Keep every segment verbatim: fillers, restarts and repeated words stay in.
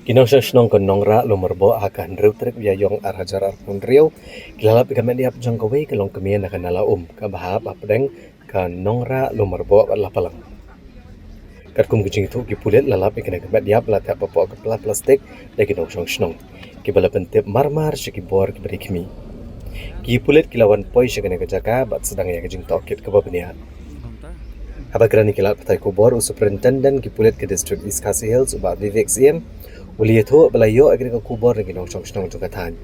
Ki nongshong shnong ka Nongrah Lumrboh ha ka hynriew tarik Ïaïong ar hajar arphew hynriew ki la lap ïa ka met ïap jong kawei ka longkmie na ka Nala Um kaba hap hapdeng ka Nongrah Lumrboh bad la palang. Katkum ki jingthoh ki pulit la lap ïa kane ka met ïap la thep hapoh ka pla plastik da ki nongshong shnong kiba la pyntip marmar sha ki bor kiba dei khmih. Ki pulit ki la wan poi sha kane ka jaka bad sdang ïa ka jingtohkit kaba bniah. Haba kren ïa ki lad pathai khubor u Superintendent ki pulit ka District East Khasi Hills u Bah Vivek Syiem u la ïathuh ba la ïoh ïa kane ka khubor na ki nongshong shnong jong ka thaiñ.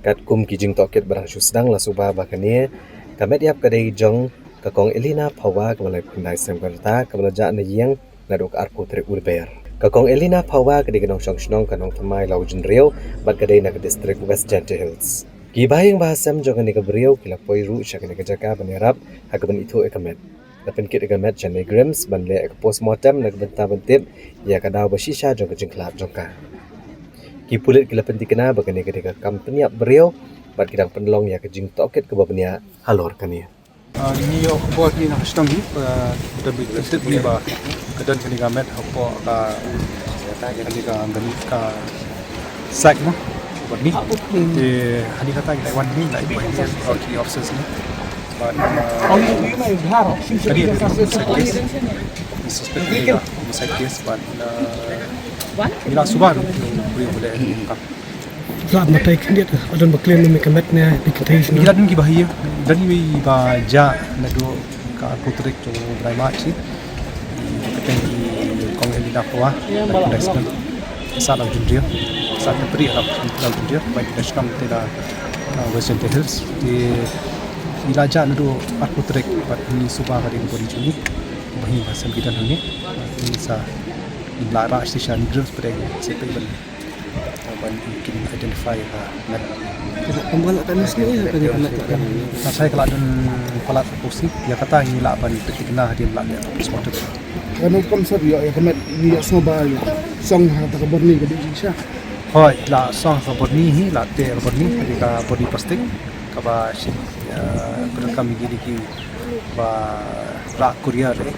Katkum ki jingtohkit ba dang shu sdang la suba ba kane ka met ïap ka dei jong ka Kong Elina Phawa kaba laiphew khyndai snem ka rta kaba la jah na ïing naduh ka arphew tarik u Lber. Ka Kong Elina Phawa ka dei ka nongshong shnong ka Nongthymmai Lawjynriew bad ka dei na ka District West Jaintia Hills. Ki bahaïing bahasem jong kane ka briew ki la poi ruh sha kane ka jaka ban ïarap ha kaban ithuh ïa ka met. La pynkit ïa ka met sha NEIGRIHMS ban leh ïa ka postmortem na ka bynta ban tip ïa ka daw ba shisha jong ka jingkhlad jong ka. Ki pulit ki la pynthikna ba kane ka dei ka kam pynïap briew bad ki dang pynlong ïa ka jingtohkit kaba bniah halor kane. Ah, ngi ïoh khubor hi na ka shnong hi, ah, da bit tip hi ba ka don kane ka met hapoh ka, kane ka, kane ka site mo, Borhni. Te hadien kata ngi la wan hi, la ïoh hi, oh, ki officers ni. But, ah, kane ka homicide case. Suspect ni ka homicide case, but, ah, ngi la suba ruh, ruh, ruh, ruh, ruh, ruh, Lah, matai khyndiat, adon ba claim me ka met ne, bi kynthei shnong. Ïa, don ki ba hi, don ki ba jah naduh ka arphew tarik jong u bnai March hi. Ka kyrteng i Kong Elina Phawa, khyndai snem. Sa Lawjynriew, sa Kynpri Lawjynriew, ba khyndai snem te na, uh, West Jaintia Hills. Te i la jah naduh arphew tarik, bad ngi suba ka dei ka body jong i. Ba hi ba sem ki don hangne. Ngi sa, ngi la rah shisha NEIGRIHMS pyrshah shisha ban ban kin identify ka met. Ka la tang ba la tang sni ka met ka. Sa shai ka la don palat ka pusi, ïa kata ngi lah ban pynthikna hadien la leh ka postmortem. Ka nongkam sar ïa, ïa ka met ngi ïa sngewbha ïa song ha kata ka Borhni ka dei shisha. Hooid, la song ka Borhni hi, la teh ka Borhni, ka Borhni plastik kaba shi, ïa, pyndonkam ïa kine kiba rah courier eh.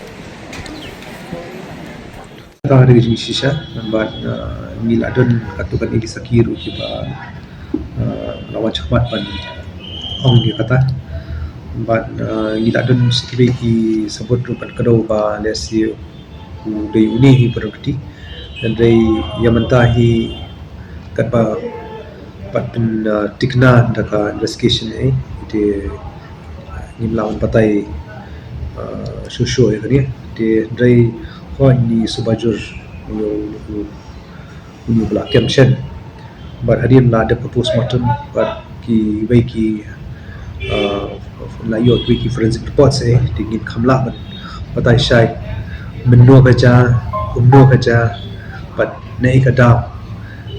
Ka dei ka jingshisha, bad, uh, ngi la don katto katne ki sakhi ruh kiba, uh, la wan shakhmat ban ong ïa kata. Bad, uh, ngi la don sa kiwei ki sabut ruh ban kdew ba lehse u dei une hi u pyndonkti. Hynrei ïa mynta hi katba pat pyn, uh, thikna da ka investigation eh, te ngim lah ban batai, uh, shuh shuh ïa kane. Te hynrei hooid ngi suba jur ïa u, u, une ba la kem shen. Bad hadien la dep ka postmortem bad kiwei ki, uh, la ïoh kiwei ki forensic reports eh, te ngin kham lah ban batai shai mynno ka jia, kumno ka jia, bad naei ka daw.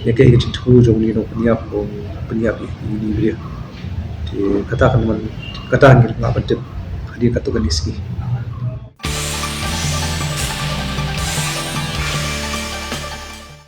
Ïa kaei ka jingthmu jong une u nongpynïap, u pynïap ïa une u briew. Te kata kan wan, kata ngin lah ban tip hadien katto katne sngi.